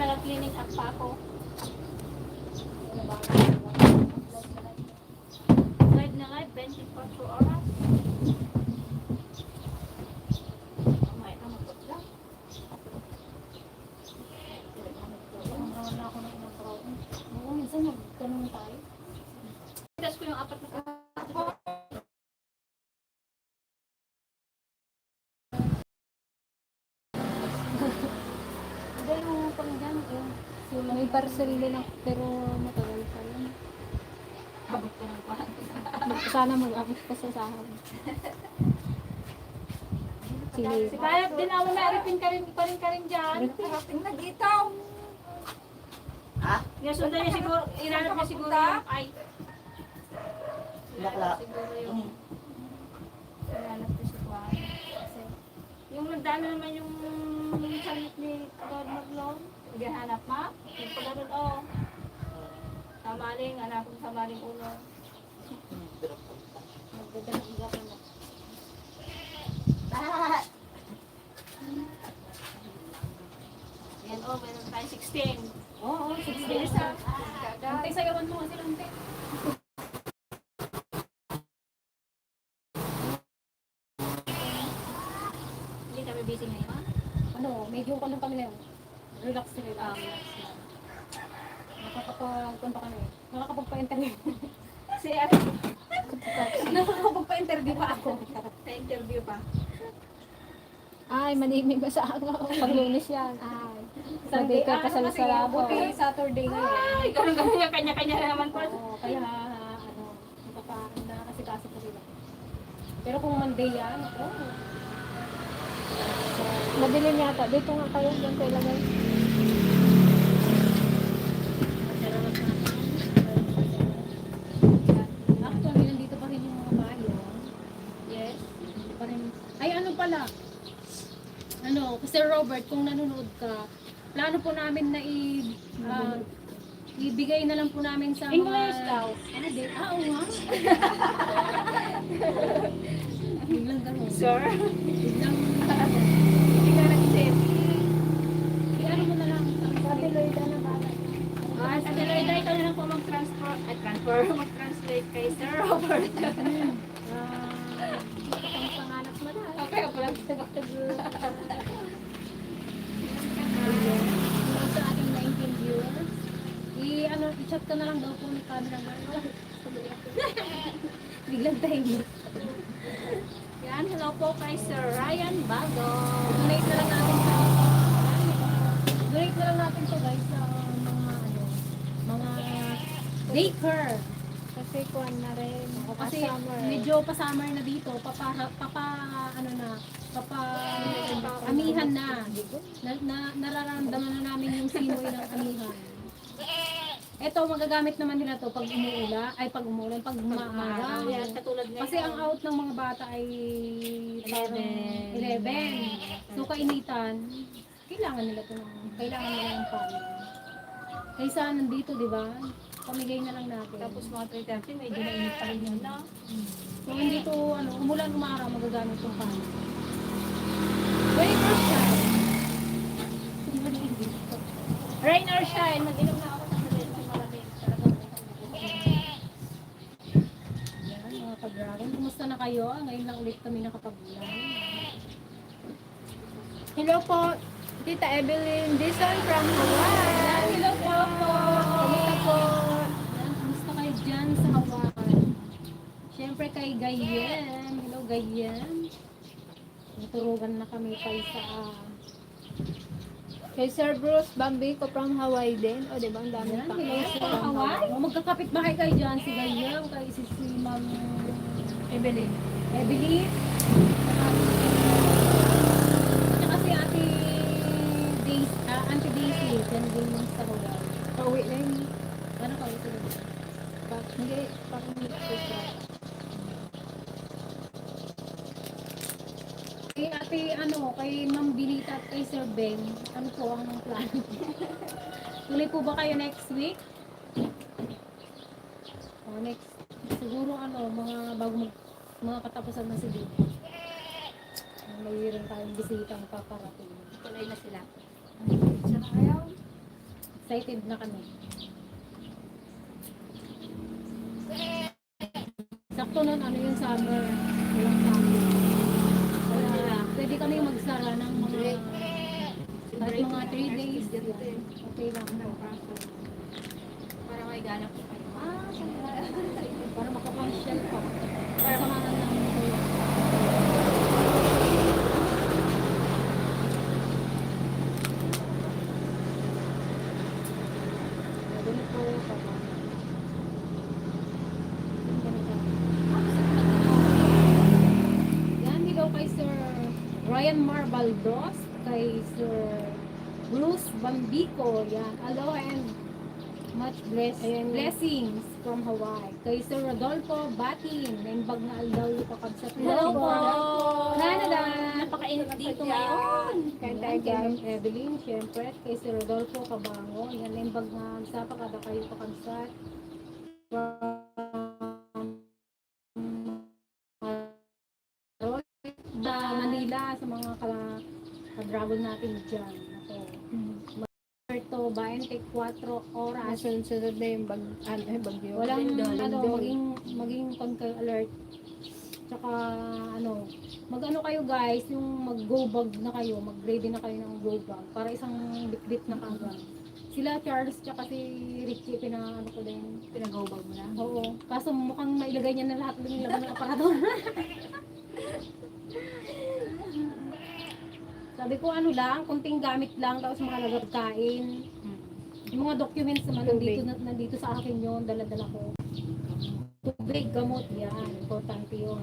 nag-cleaning up pa ako. Live na live, 24 oras. May na magpapla. Wala ako na kinakaroon. Oo, minsan nagtanong tayo. Tapos ko yung apat na Dahil yung pang dyan, so, may parcel din ako, pero matagal pa lang. abot ko ng kuhan. Sana mag-abot pa sa sahod. Sige. Si Kayat din ako na aripin ka rin dyan. Parating na dito. Ha? Yasundan niya siguro, iranap niya siguro yung ay. Bakla. Siguro yung iranap niya si Kuhan. Kasi yung nagdano naman yung sanit ni Todd Maglon, naghahanap ma, yung pagkaroon oh. Samaling, anak kong samaling ulo. Nagdadang ako na. Yan oh, meron tayo 16. Oo, 16 isa. Antay sayawan mo kasi lang, te. Hindi kami busy ngayon, ha? Ano, medyo ano kami na yun. Relax sila. Nakakapag-punta kami. Nakakapagpa-interview. Si Ate, Nakakapagpa-interview pa ako. na-interview pa. Ay, manimig ba sa ako? Pag-lunes yan. Ay, Sunday ka pa sa Lasarado. Buti Saturday ngayon. Ay, ganun yung kanya-kanya na naman po. Oo, kaya nakakasikaso ko sila. Pero kung Monday yan, madilim yata. Dito nga kayo, dyan ko ilagay. Actually, nandito pa rin yung mga bayo. Yes. Nandito pa rin. Ay, ano pala? Ano, kasi Robert, kung nanonood ka, plano po namin na ibigay na lang po namin sa mga... English daw. Ano din? Oo nga. Biglang gano'n. Sir? Biglang Hindi ka nag-isip. ano mo na lang. Sabi Lloyda na bala. Sa Deloitte, ikaw na lang po mag-translate kay Sir Robert. Ang panganak mo na. Okay, ako lang. Sa ating 19 viewers. I-chat ka na lang daw po ni camera man. Biglang tayo. Yan, hello po kay Sir Ryan Bago. Donate na lang natin sa donate na lang natin to guys sa mga daycare. Kasi kuwan na rin. Kasi medyo pa-summer na dito, amihan na. Nararamdaman na namin yung simoy ng amihan. Ito, magagamit naman nila to pag umuulan, pag umaaraw. Yan, katulad ngayon. Kasi ang out ng mga bata ay parang 11. So, kainitan, kailangan nila ng palo. Kaysa nandito, di ba? Pamigay na lang natin. Tapos mga 3:30, medyo nainit pa rin yun, no? So, hindi to, umulan, umaraw, magagamit itong palo. Rain or shine? Rain or shine, mag-inom na ako ng rain or malamig. Yan, mga ka-dragon. Kumusta na kayo? Ngayon lang ulit kami nakapag-ulan. Hello po, Tita Evelyn Dison from Hawaii. Hello po! Kamusta po? Yan, kumusta kayo dyan sa Hawaii? Siyempre kay Gayem. Hello, Gayem. Naturugan na kami kayo sa... Kay Sir Bruce Bambico from Hawaii din. O, di ba? Ang dami Yan, pa. hello sa Hawaii. Magkakapit bahay kayo dyan. Si Gayem, kay si Ma'am Evelyn. Evelyn. At si Ate Auntie Daisy. Dyan din yung sa Hawaii. Pauwi na yun. Ano ka ito? Hindi, pakinggan ko siya. Kay Ate, kay Ma'am Binita at kay Sir Ben, ano po ang plano? Tuloy po ba kayo next week? Next, siguro mga katapusan na siguro. Mayroon tayong bisitang paparating. Tuloy na sila. Siya na kayo? Excited na kami. Sakto nun, ano yung summer. Walang summer. Kaya pwede kami magsara ng mga kahit mga 3 days. Yan. Okay lang po. Para may gana po kayo. Para makapasyal pa. Para samahan lang po. Ganun po. Yan, hello kay Sir Ryan Marbaldos, kay Sir Bruce Bambico, yan, hello and much blessings from Hawaii. Kay Sir Rodolfo Batin, naimbag na aldaw yung kakabsat. Hello po! Canada! Napakainit dito ngayon. Yan, kay Ma'am Evelyn, syempre. Kay Sir Rodolfo Cabango, yan, naimbag na sa kada kayo kakabsat. Sa Manila, sa mga ka-dragon natin dyan. Ako. Puerto Bayan, kay 4 oras. Sunod-sunod na yung bagyo. Walang Lindol. maging conquer alert. Tsaka mag-ano kayo guys, yung mag-go bag na kayo, mag-ready na kayo ng go bag para isang bit na kagad. Sila Charles tsaka si Richie ano ko din. Pinag-ubag mo na. Oo. Kaso mukhang mailagay niya na lahat ng laman ng aparador. Sabi ko lang, kunting gamit lang, tapos mga lagagkain. Yung mga documents naman, nandito sa akin yun, dala-dala ko. Tubig, gamot, yan. Importante yun.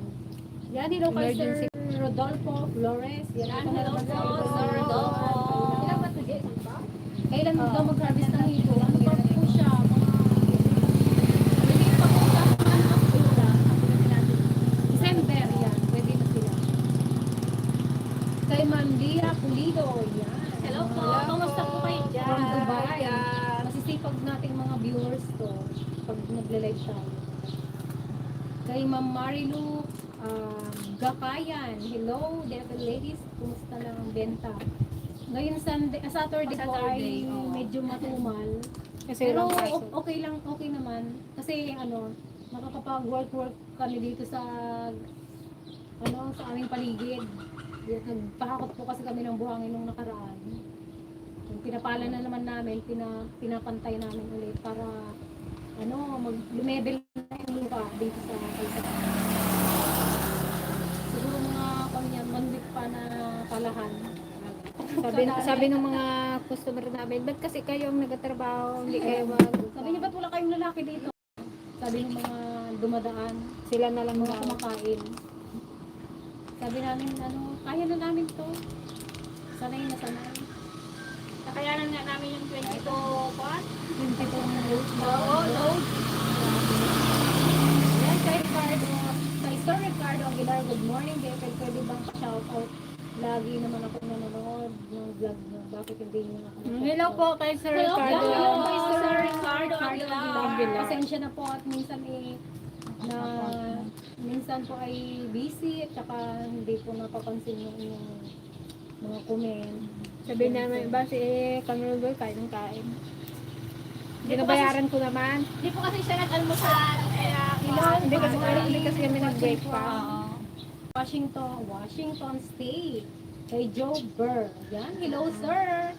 Yan, hello kay Sir Rodolfo Flores. Yan, Hello po, Sir Rodolfo. Ilan ba ito, Jess? Kailan daw mag-harvest ng hito? Ang part po siya, hindi pa po sa December, yan. Pwede na sila. Kay Mandia Pulido, yan. Hello po. Kamusta po kayo dyan? From Dubai. Masisipag nating mga viewers to pag nagle-live tayo. Kay Ma'am Marilu Gakayan. Hello, Devil Ladies. Kumusta lang ang benta? Ngayon Saturday po ay medyo matumal. Kasi Pero lang okay naman. Kasi nakakapag-work kami dito sa sa aming paligid. Nagpahakot po kasi kami ng buhangin nung nakaraan. Yung pinapala na naman namin, pinapantay namin ulit para lumebel na yung lupa dito sa kalsada. Siguro mga 1 week pa na palahan. Sabi ng mga customer namin, ba't kasi kayong nagtatrabaho, hindi kayo Sabi niya, ba't wala kayong lalaki dito? Sabi ng mga dumadaan, sila na lang mga kumakain. Sabi namin, kaya na namin to. Sanay na sanay. Nakayanan nga namin yung 22 pot. 22 na load. Oo, load. Yan, kay Sir Ricardo Aguilar, good morning. Pwede bang pa-shoutout? Lagi naman ako nanonood ng vlog niyo. Bakit hindi niyo ako Hello po kay Sir Hello po. Ricardo. Hello kay Sir Ricardo Aguilar. Aguilar. Pasensya na po at minsan po ay busy at saka hindi po napapansin yung mga comment. Sabi namin, ba si Camille Boy, kain ng kain. Binabayaran ko naman. Hindi po kasi siya nag-almusal. Kaya Hindi kasi kami nag-break pa. Washington State. Kay Joe Burr. Yan, hello sir.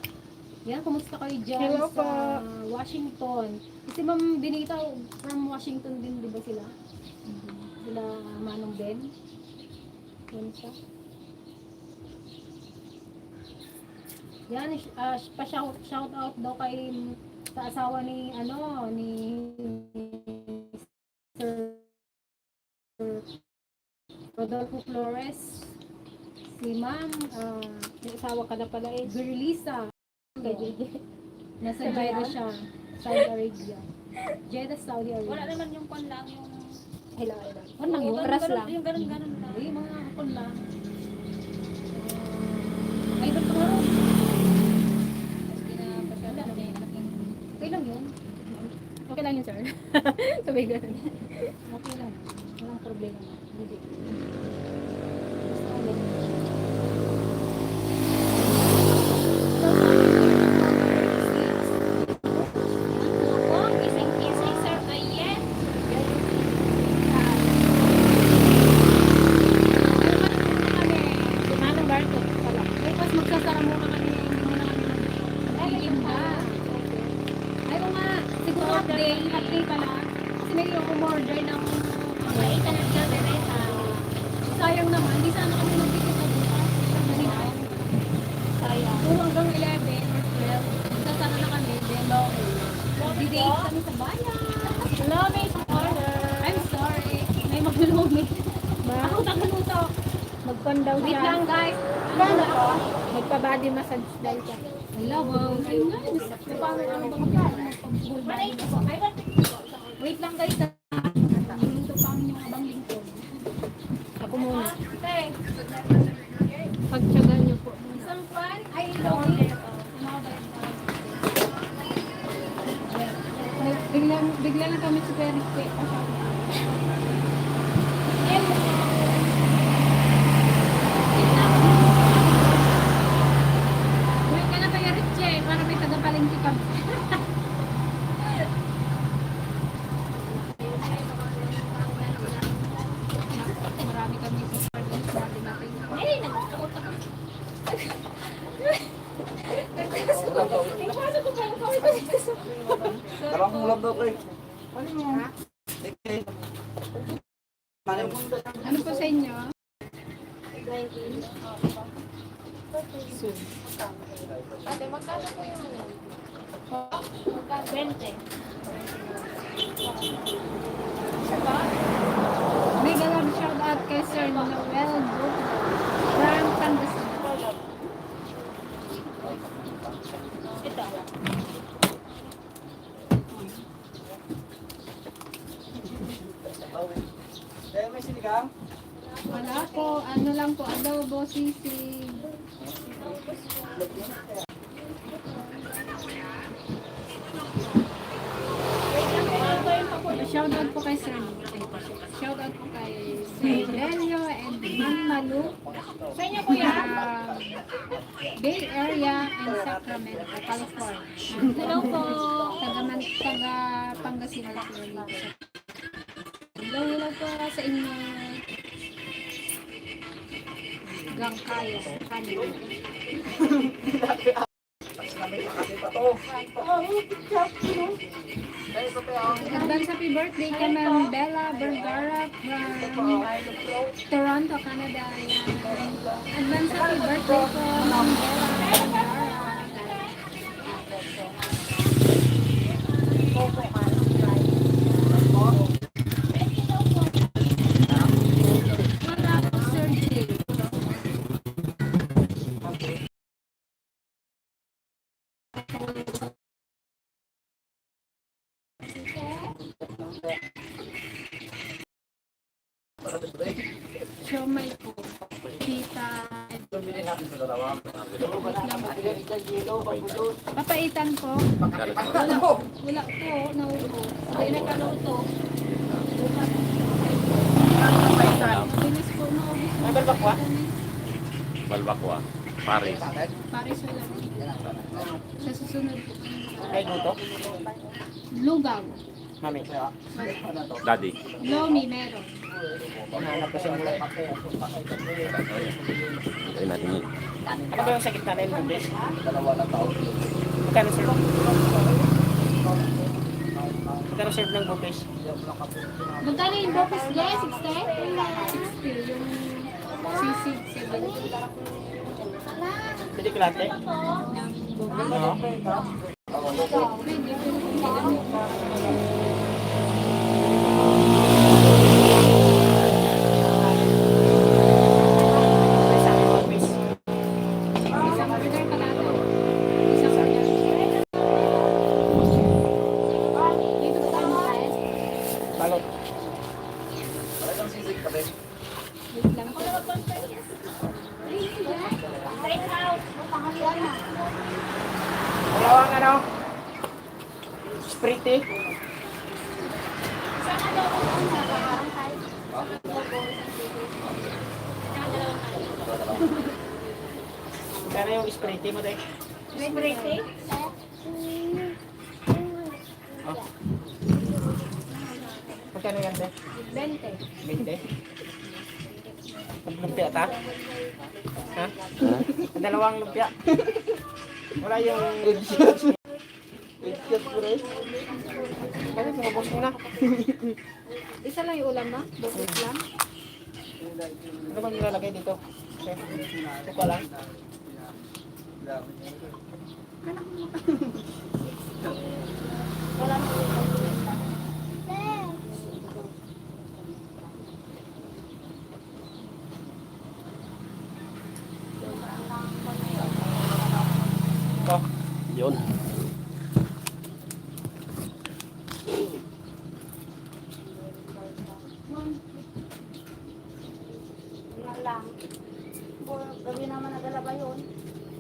Yan, kumusta kayo dyan Hello sa po. Washington? Kasi Ma'am Benita, from Washington din, di ba sila? Sila Manong Ben. Yan siya. Yan, pa-shout out daw kay sa asawa ni Sir Rodolfo Flores. Si Ma'am, May asawa ka na pala eh. Berlisa. Nasa Jeddah siya, Saudi Arabia. Jeddah, Saudi Arabia. wala naman yung kon lang yung... Hello. Ano lang yun? Oras lang. Yung ganun lang. Ay, mga kon lang. Ay, ba't nga ron? Okay lang yun. Okay lang yun, sir. Sabi ko. Okay lang. Walang problema. Hindi. Basta ulit. Magkon daw Wait siya. lang guys. Magpa-body massage daw siya. Hello, wow. Ayun nga. Paano ano ba magkano? Wait lang guys. Ito pa ang mga abang lingkod. Ako muna. Okay. Pagtsagan niyo po. Isang pan. Ay, Bigla na kami sa Paris. Uy ka na kaya Richie. Para may tagapalingki ka. Marami kami sa Paris. Marami natin. Ay, nagkakot ako. Kalang mulab daw kay. Ano po sa inyo? Ate, magkano po yung 20. May galab shout out kay Sir Noel Group from Pangasinan. Ito. Kaya may sinigang? Wala po, ano lang po, adobo, sisig. Shout out po kay Sir. Shout out po kay Sir Delio and Ma'am Malu. Sa inyo, kuya? Bay Area and Sacramento, California. Hello po. Taga Pangasinan po. Hello po sa inyo. Gangkayo, kanyo. Advance happy birthday kay Ma'am Bella Vergara from Toronto, Canada. Advance happy birthday po Ma'am Bella Vergara. Wala po, Sir Jay. Siomay po. Tita. Papaitan po. Wala po. Naupo. Hindi na kaluto. Bilis po. Naubos po. Balbakwa, Paris. Paris wala. Sa susunod po. Kay Guto? Lugaw. Mami. Daddy. Lomi meron. Hanap ko siya mula. Ayun natin yun. Ano ba yung sakit na rin, Bundes? Magkano serve? Magkano serve ng Bundes? Magkano yung bopis guys? 60? 60. Yung sisig 70. Pwede ko lahat eh. Oo. Isang Bundes. Isang order ka lang. Isang order. Dito ba tayo mag-test? Balot. Wait lang po. Straight out. Wala ang ano? Sprite. Saan ka daw kung sa barangay? Kaya yung sprite mo tayo. Sprite? Magkano yan tayo? 20. 20. Lumpia ta? Ha? Dalawang lumpia. Wala yung... Kasi sumubos mo na. Isa lang yung ulam ma? Bopis lang? Ano bang nilalagay dito? Okay. Suka lang. Wala mo. Gabi naman nagalaga yun.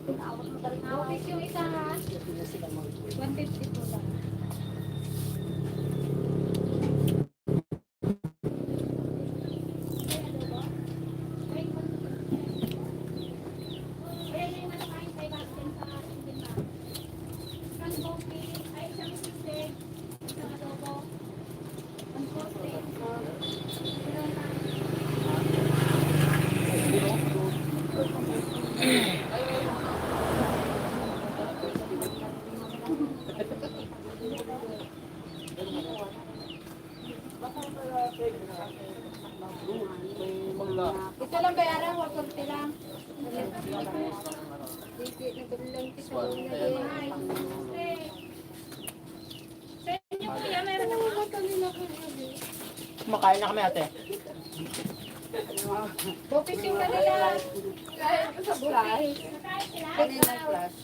Pinawat mo talaga. Office yung isa ha. 150 po lang. Ito lang bayaran, 140 lang. Kumakain na kami ate. Office yung kanila. Kaya ko sa buhay. Kanina flash.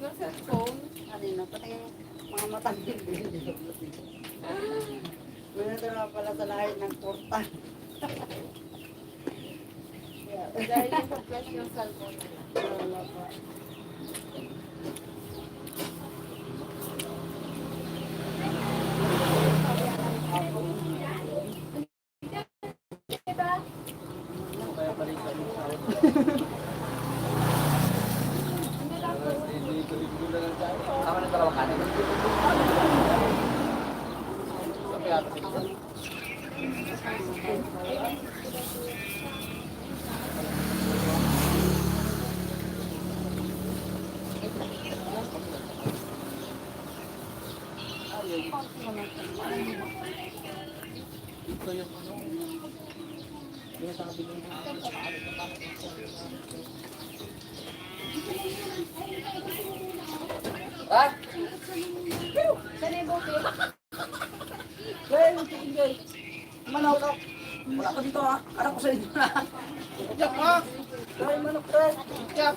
Yung cellphone. Kanina, pati mga matangin. Ganito na pala sa lahat ng porta. Dahil yung flash yung cellphone. Wala pa. Tama na dalawang kanin. Sabi ate. Ito yung ano. Yung sa kabilang. Ah? Saan yung bote? Well, enjoy. Manok. Wala ka dito ha. Anak ko sa inyo na. Jack ha. Dahil manok pre. Jack.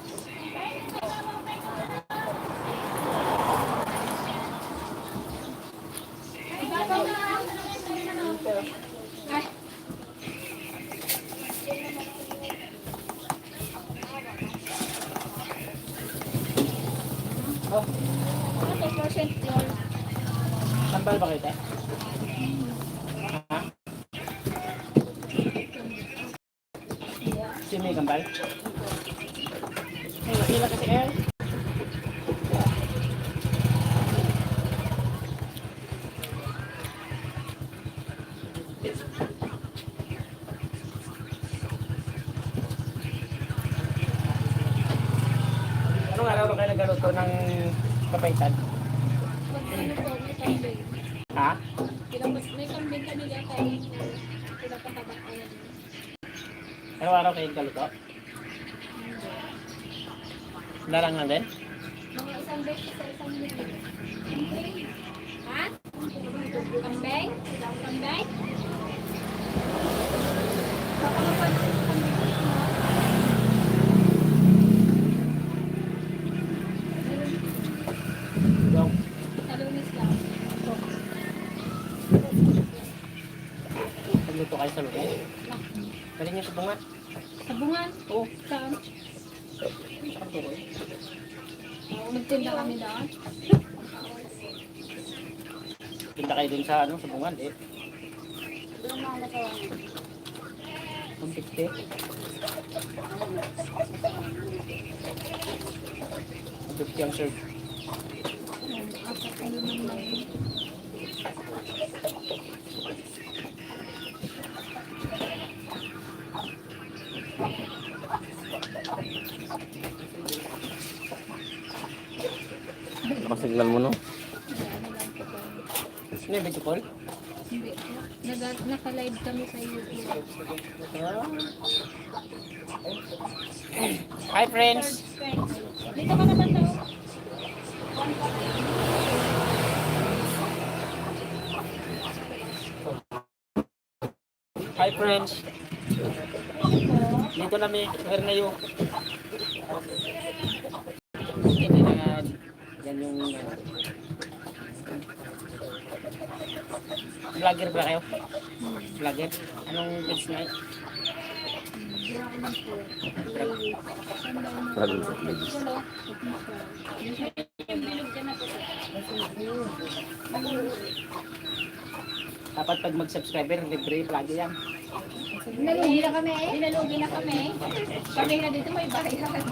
Oh, Ano 10% yun? sambal ba kita? Ha? Si May kambal? Ay, nakila kasi El. Anong araw kayo nagluto ng kapaitan? Ano po, may kambing. Ha? May kambing kanila tayo. Pinapatabak ko na din. Anong araw kayo nagluto? Lalang lang din? Mga isang beses sa isang linggo. Ha? Kambing? Kambing? Kapalapan ko yung kambing. Yung Talunis lang. nagluto kayo sa lunes? Galing niyo sa bunga? Sabungan? Oo. Saan? Saan po kayo? Magtinda kami doon. Tinda kayo dun sa ano, sa bunga, eh. Yung mga nagawa niya. 150. 150 ang serve. Nakasignal mo no? Ano yung video call? Hindi. Naka-live kami sa YouTube. Hi friends! Dito ka naman daw. Hi friends! Dito kami, where na yun? Hindi na yan yung vlogger ba kayo? Vlogger? Anong page na yun? Hindi ako ng po. Lalo sa ladies. Yung bilog dyan na po. Dapat pag mag-subscriber, libre, lagi yan. Nalugi na kami eh. Dinalugi na kami. Kami na dito may bayan.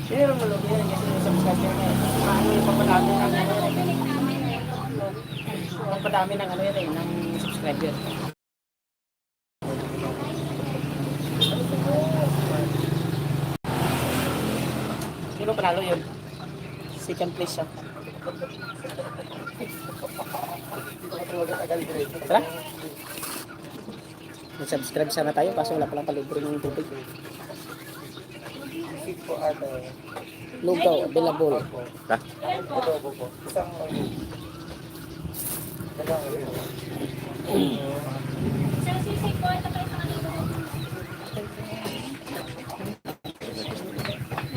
Pero malaki yan kasi yung subscriber na yun. Ano yung papadami ng papadami ng ano yun eh, ng subscriber. Sino panalo yun? Second place siya. Tara. Mag-subscribe sana tayo kaso wala palang palibre ng tubig. Lugaw, available. Ha? Isang sisig po, ito kayo sa kanila.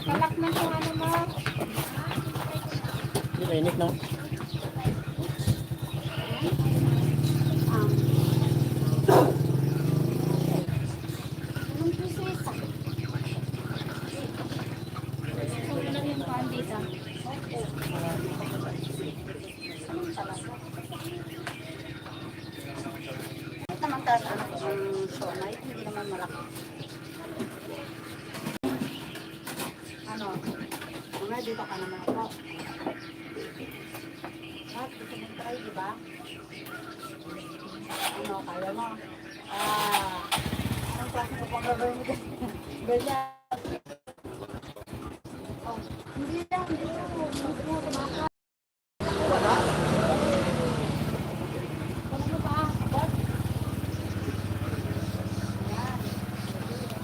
Nakalak na kung ano mo. Hindi mainit no? Anong prinsesa? Sulo lang yung pan dito. Naman tayo anak ng sonay, hindi naman malaki. Ano? Mga dito ka naman ako. Ah, gusto mo try, di ba? Ano, kaya mo? Anong klase mo pang gagawin mo dyan? Ganyan. Oh, hindi lang, hindi lang. Hindi mo tumaka. Ano ba?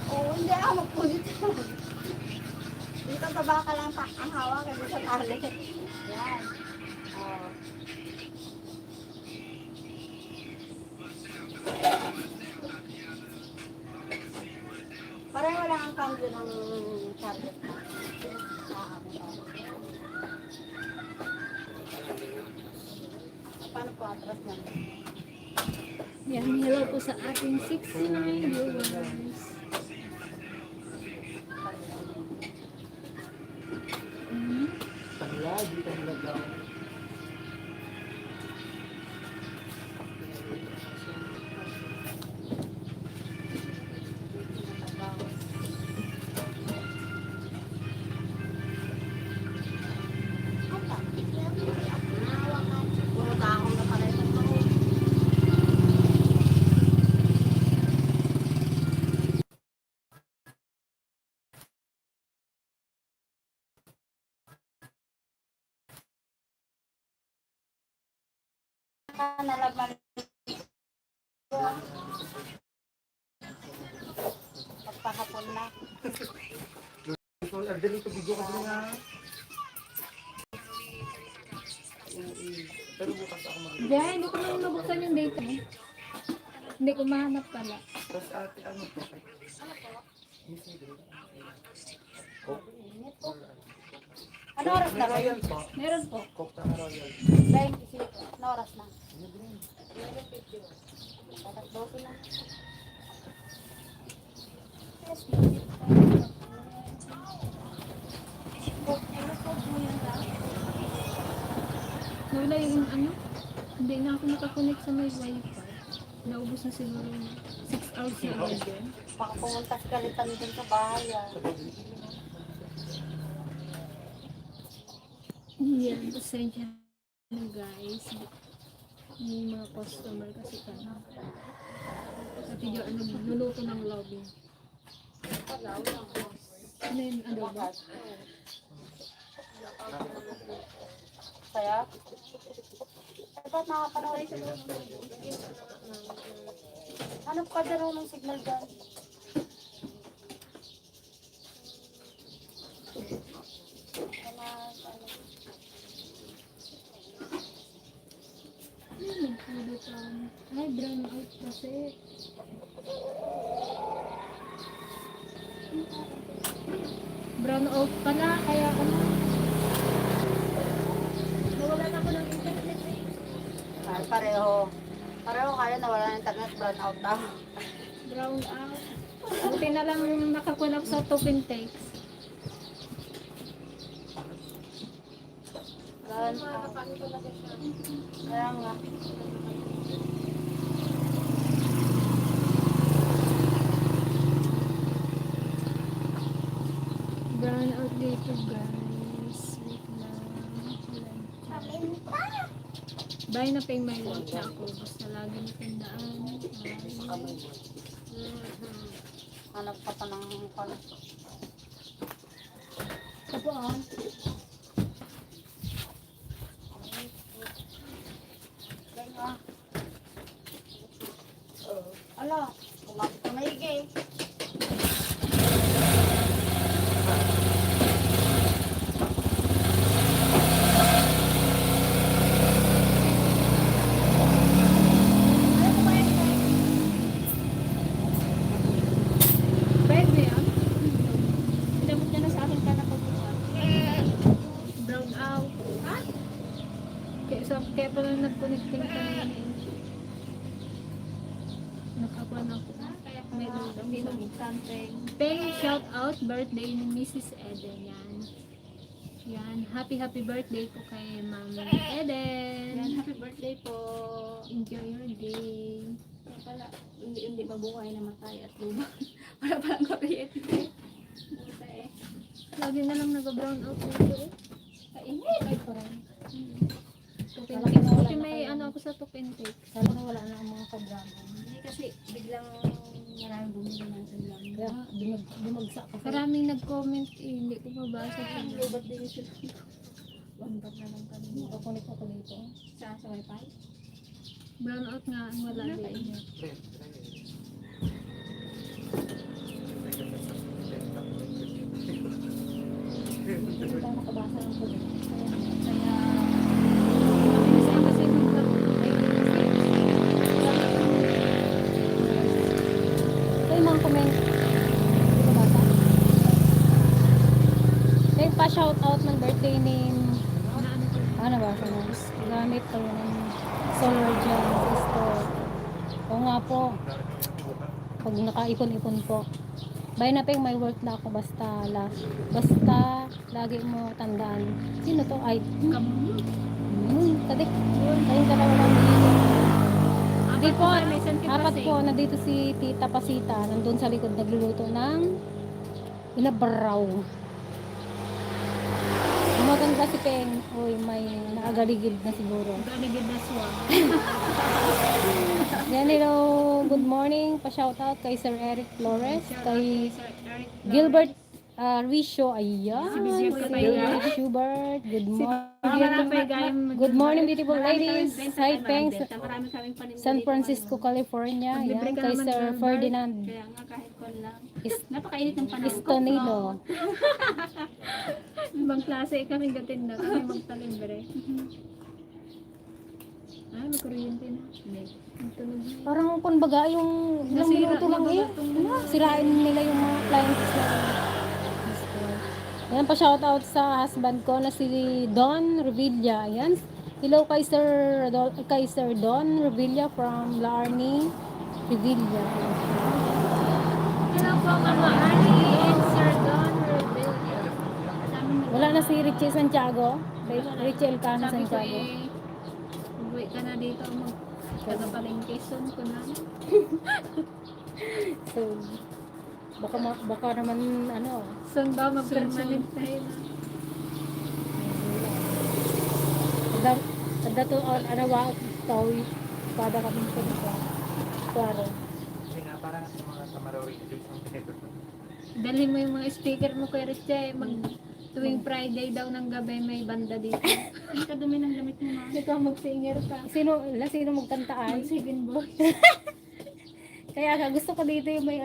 Oo, hindi ako magpulit. Dito baba ka lang ang hawak kasi sa tali. Yan. Oh. Parang wala ang cambio ng target mo. Paano po atras na? Yan, hello po sa ating 69 viewers. Puro dahon na pala ito. Nalaman pagpahapon na. Diyan, hindi ko naman nabuksan yung data. Hindi ko mahanap pala. Ano oras na ba? Meron po. Dahil ano oras na? Dapat 12 na. Nawala yung ano? Hindi na ako nakakonect sa may wifi. Naubos na siguro yung 6 hours na order. Baka pumunta si Kalitan dun sa bahay. Yan, pasensya na guys. Yung mga customer kasi ano. At yung ano, luluto ng lobby. Ano yun, ano ba? Kaya? Ba't nakapanood siya? Ano pa dyan ng signal dyan? Nagpulutan. Ay, brown out kasi. Brown out pala, kaya ano. Nawalan ako ng internet eh. Pareho. Pareho kaya nawala ng internet, brown out daw. Brown out. Buti na lang nakakunap sa token takes. Kaya nga. Brown out dito guys. Wait lang. Bye na pay my work na ako. Basta lagi na tandaan. Hanap ka pa ng kalat. Tapuan. Ala, kumapit ka maigi. Bayad mo yan? Pinabot niya na sa akin ka na pagbuka. Brown out. Ha? Kaya pala nag-connecting ka na yun. Nakakuha na ako. May dudang. Something. Peng shout out birthday ni Mrs. Eden yan. Yan, happy birthday po kay Ma'am Eden. Yan, happy birthday po. Enjoy your day. Kaya pala, hindi mabuhay na matay at luma. Wala palang kuryente. Buta eh. Lagi na lang nag-brown out dito eh. Kainit. Ay, parang. Token Wala take. na, wala Buti na may kayo. ano ako sa token take. Sana na wala na ang mga ka-dragon. Hindi kasi biglang maraming bumili ng ulam. Kaya dumagsak kasi. Maraming nag-comment eh, hindi ko mabasa sa Lubat din sila. Wambat na lang kami. Nakakunik ako dito. Sa wifi? brown out nga ang wala din. Hindi tayo makabasa ng kulit. Kaya, Kasi Ito yung mga comment. Hindi ko basa. May pa-shout out ng birthday ni ano ba sa mas gamit ko ng solar dyan sa store. Oo nga po. Pag nakaipon-ipon po. Bye na peng may work na ako basta lagi mo tandaan. Sino to? Ay, tadik. Kayong dalawa lang dito. Hindi po, apat po, nandito si Tita Pasita, nandun sa likod, nagluluto ng inabraw. Maganda si Peng. Uy, may nakagaligid na siguro. galigid na swag. Yan, hello, good morning. Pa-shoutout kay Sir Eric Flores, kay Sir Eric Gilbert Ricio, ayan. Si Bishop Si Kapayga. Schubert, good Marami morning. Good morning, beautiful ladies. Hi, Peng. marami kaming paninda San dito, Francisco, California. Maglibre Ayan, ka kay naman Sir ng Ferdinand Kaya nga kahit kon lang. Is- Napakainit ng panahon. Estonilo. Ibang klase kami gatinda kami magtalibre. Ay, may kuryente na. Hindi. Magtunog na. Parang kumbaga yung ilang Nasira minuto lang na eh. ba itong- Sirain nila yung mga appliances na. Yan pa shoutout sa husband ko na si Don Revilla. Ayan. Hello kay Sir Don Revilla from Larnie Revilla. Hello po, Mama Arnie and Sir Don Rebellia. Wala na si Richie Santiago. Richie Elcano Sabi ko Santiago. uwi ka na dito taga-palengke soon ko na. So, baka naman ano. Soon ba mag-permanent tayo na? Kada to ano wa tawi pada kami ko dito. Klaro. Kasi nga parang sa mga kamarori ang pinito. Dalhin mo yung mga speaker mo kay Richie. Tuwing Friday daw ng gabi may banda dito. Ang kadumi ng damit mo, ma. Ikaw mag-singer ka. Sino magkantaan? Mag-second boy. Kaya nga gusto ko dito yung may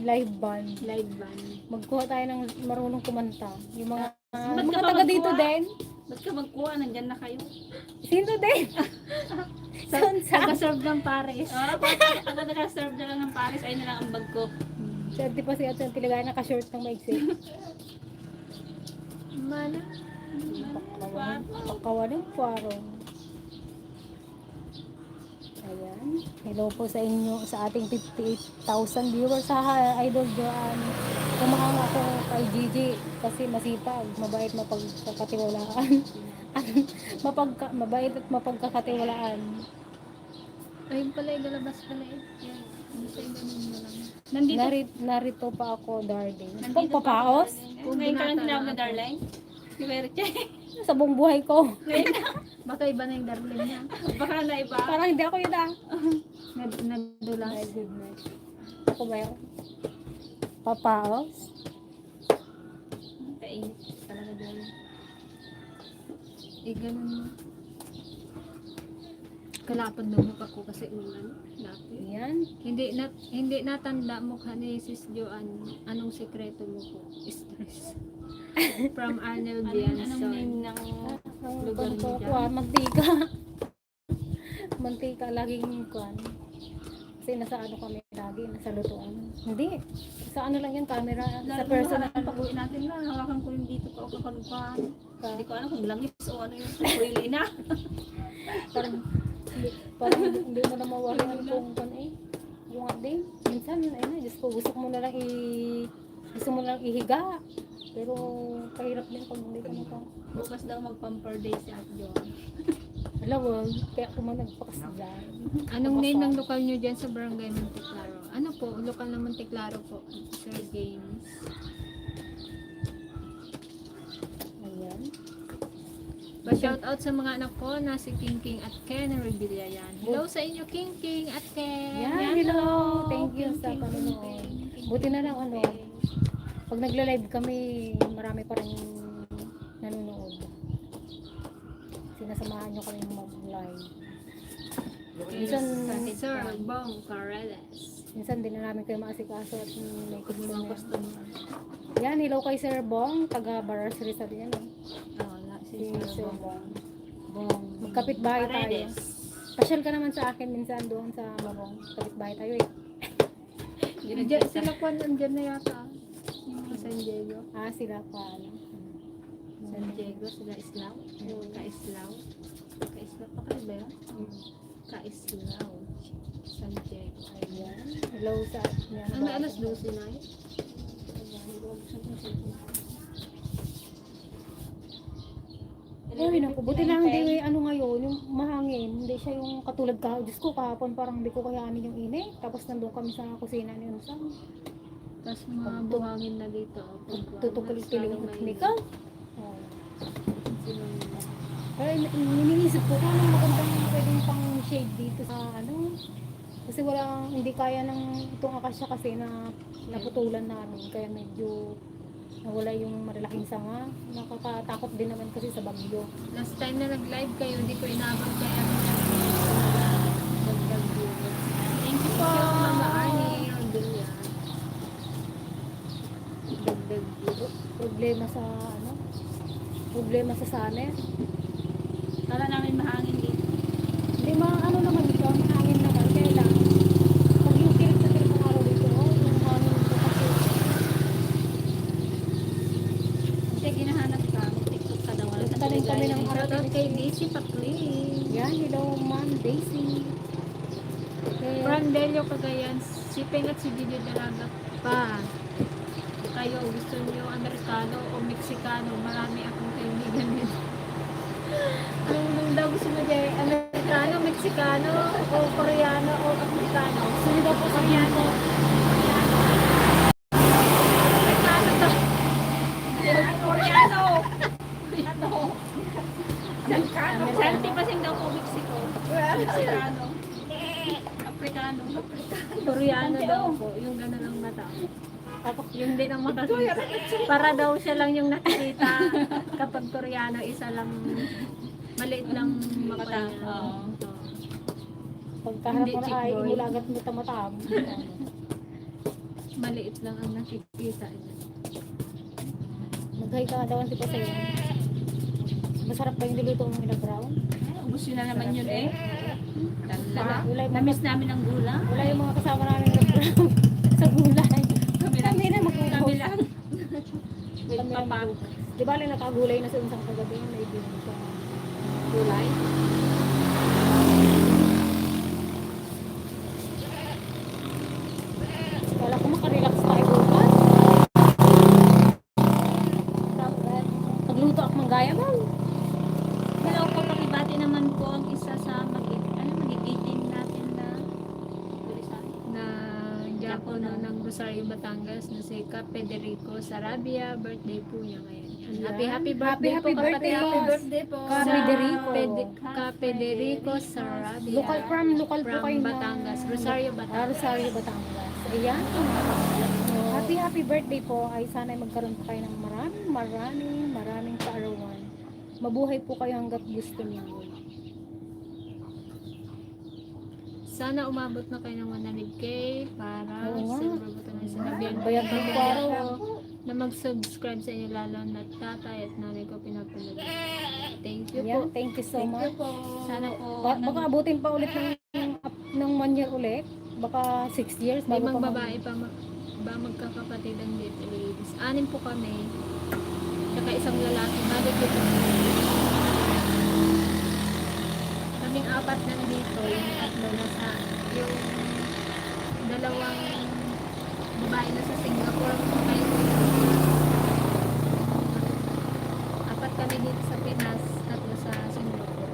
live band. Live band. Magkuha tayo ng marunong kumanta. Yung mga Ba't mga ka pa taga dito magkuha? din. Ba't ka magkuha? Nandyan na kayo. Sino din? Taga-serve ng Paris. Pag naka-serve na lang ng Paris, ayun na lang ang bag ko. Siyempre pa siya at tilagay naka-short ng maiksi. Mana? Pakawalan parang. Ayan. Hello po sa inyo, sa ating 58,000 viewers sa Idol Joan. Kumahanga ako kay Gigi kasi masipag, mabait, mapagkakatiwalaan. Mabait at mapagkakatiwalaan. Ayun pala, ilalabas pala eh. Yan. Ano sa ganun mo lang. Nandito. Narito pa ako, darling. Nandito Pagpapaos Kung ngayon ka lang tinawag na darling, si Merche. sa buong buhay ko. Baka iba na yung darling niya. Baka na iba. Parang hindi ako yun ah. Nagdulas. My goodness. Ako ba yun? Papaos? Kainit talaga dyan. Eh, ganun. Kalapad na mukha ko kasi ulan. Dati. Yan. Hindi natanda mukha ni Sis Joanne. Anong sekreto mo po? Stress. From Arnel Anong Bianson. name ng Ang Lugar ko niyo kuha, mantika. Mantika, laging kuhan. Kasi nasa ano kami lagi, nasa lutuan. Hindi. Sa ano lang yan, camera. Sa personal. pag-uwi natin na, hawakan ko yung dito ko kakalupan. Hindi ko alam kung langis o ano yung pwili na. Parang hindi mo na mawala yung kung eh. Yung update. Minsan, ayun na, Diyos ko, gusto mo lang ihiga. Pero, kahirap din pag hindi ka nito. Bukas daw mag-pamper day si Ate Joan. Alam mo, kaya ako man nagpakas dyan. Anong name ng lokal nyo dyan sa Barangay Monteclaro? Ano po? Lokal ng Monteclaro po. Sir Games. Ayan. Pa-shout out sa mga anak ko na si King King at Ken Revilla yan. Hello sa inyo King King at Ken. Yan, hello. Thank you sa panonood. Buti na lang ano, pag nagla-live kami, marami pa rin nanonood. Sinasamahan nyo kami mag-live. Minsan, Sir Bong Carreras. minsan din na namin kayo maasikaso at may Mga customer. customer. Yan, hello kay Sir Bong, taga Baras Rizal yan. Wala Si si Sir Bong. Bong. Magkapit bahay tayo. Paredes. Pasyal ka naman sa akin minsan doon sa Mabong. Kapit bahay tayo eh. Diyan, sila po nandyan na yata. Yung mga San Diego. Ah, sila pa. Ano. San Diego, sila Islaw. Ka-Islaw. Ka-Islaw pa kayo ba yun? Ka-Islaw. San Diego. Ayan. Hello sa yan. Ano alas 12 na yun? Ay, naku, buti lang hindi ano ngayon, yung mahangin, hindi siya yung katulad ka. Diyos ko, kahapon parang hindi ko kayanin yung init. Tapos nandun kami sa kusina ni Unsan. Tapos mga buhangin na dito. Tutukil-kiling ka. Oh. Sino Pero iniisip ko kung anong magandang pwedeng pang shade dito sa ano. Kasi hindi kaya ng itong akasya kasi na naputulan namin. Kaya medyo nawala yung malalaking sanga. Nakakatakot din naman kasi sa bagyo. Last time na nag-live kayo, hindi ko inabot kaya dagdag viewers. Thank you po. Mama Arnie Rodilla. Dagdag viewers. Problema sa summer. Kala namin mahangin dito. Hindi ano naman dito, mahangin naman. Kaya lang, pag yung kilit sa kilit ng araw dito, yung hangin dito kasi. Kasi ginahanap ka, mag-tiktok ka daw. Nagtanim kami ng Shoutout kay Daisy Paclin. Yan, hello ma'am, Daisy. Eh, From Delio, Cagayan. Si Peng at si Gigi Dalaga pa. Kayo, gusto niyo Amerikano o Mexicano? Marami akong kaibigan nito. Anong daw gusto mo dyan? Amerikano, Mexicano, o Koreano, o Amerikano? Gusto niyo daw po Koreano? Amerikano to. Koreano! Amerikano! Santi pa daw po Mexico. Mexicano. Afrikano. Koreano daw po. Yung gano'n ang mata. Yung din ang makakita. Para daw siya lang yung nakikita. Kapag Koreano, isa lang, maliit lang mata niya. Oo. pagkaharap hindi mo na chick ay, boy. imulagat mo tamatam. Maliit lang ang nakikita niya. Maghay ka daw, pa sa'yo. Masarap ba yung niluto mong inabraw? Ubus yun na naman yun eh. Talaga. Wala yung Namiss namin ang gula. Wala yung mga kasama namin nabraw sa gulay. Kami lang. Kami na mag-ubos. Kami lang. With Kami na papa. mag-ubos. Di ba lang nakagulay na sa unsang kagabi, may ibig siya. Gulay. Rosario, Batangas na si Ka Federico Sarabia. Birthday po niya ngayon. Yan. Yan. Happy birthday Happy po, birthday, kapatid. Boss. birthday po. Ka Federico. Ka Federico Sarabia. Local po From kayo na. Batangas. Rosario, Batangas. Rosario, Batangas. Ayan. Happy birthday po. Ay sana ay magkaroon po kayo ng maraming kaarawan. Mabuhay po kayo hanggat gusto niyo. Sana umabot na kayo ng 100K para Oo nga. silver button na sinabihan ko Bayad ng po araw. na mag-subscribe sa inyo lalo na tatay at nanay ko pinapanood. Thank you po. Ayan. Thank you so much. Sana po Baka abutin pa ulit ng 1 year ulit. Baka 6 years. may bago mga pa babae pa ba magkakapatid ang dito ladies. 6 po kami. Saka isang lalaki. Bakit dito? Kaming 4 nandito. Yung 3 nasa yung 2 babae na sa Singapore. May 4 kami dito sa Pinas. 3 sa Singapore.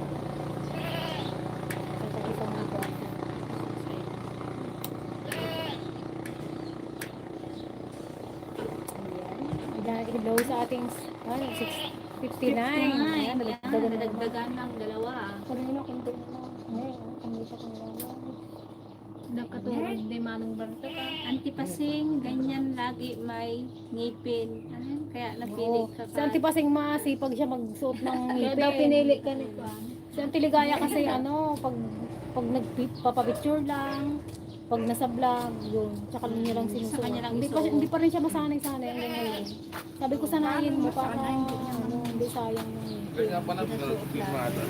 Ayan. Hello sa ating 659. Ayan. Nadagdagan ng 2. Kanina kunti na. Ngayon, kumita ko na lang. Nakaturog ni Manong Barto ka. Antipasing, ganyan lagi may ngipin. Ano yun? Kaya napili Oo. ka Si Auntie Pasing masipag siya magsuot ng Kaya ngipin. daw pinili ka ni Juan. Si Auntie Ligaya kasi pag nagpapapicture lang, pag nasa vlog, yun. Tsaka lang niya lang sinusuot. Sa kanya lang Hindi pa rin siya masanay-sanay hanggang ngayon. Sabi ko sanayin mo para hindi sayang yung Kaya pa na pinag-filmada.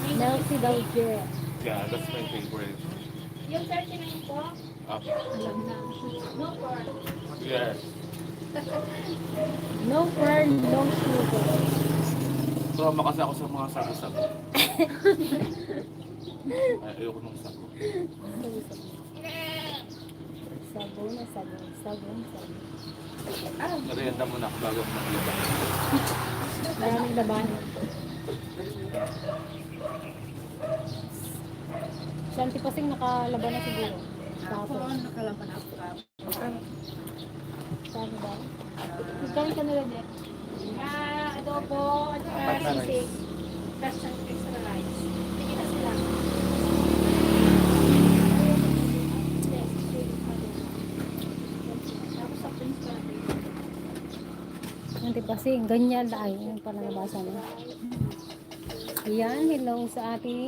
Nelsie Dalger. Yeah, that's my favorite. Yung 39 po, Up. alam na. No for. Yes. No pearl, no sugar. Trauma kasi ako sa mga sabi-sabi. Ay, ayoko nung sabi. Sabon. Narianda mo na bago ako maglaba. Maraming laban. Si Auntie Pasing nakalaban na siguro. Tapos, nakalaban ako. saan ba? Magkain ka nila din. Adobo, sisig. Tapos ang extra rice. Sige na sila. Tapos sa prince ka natin. Auntie Pasing, ganyan ay yung pala nabasa mo. Ayan, hello sa ating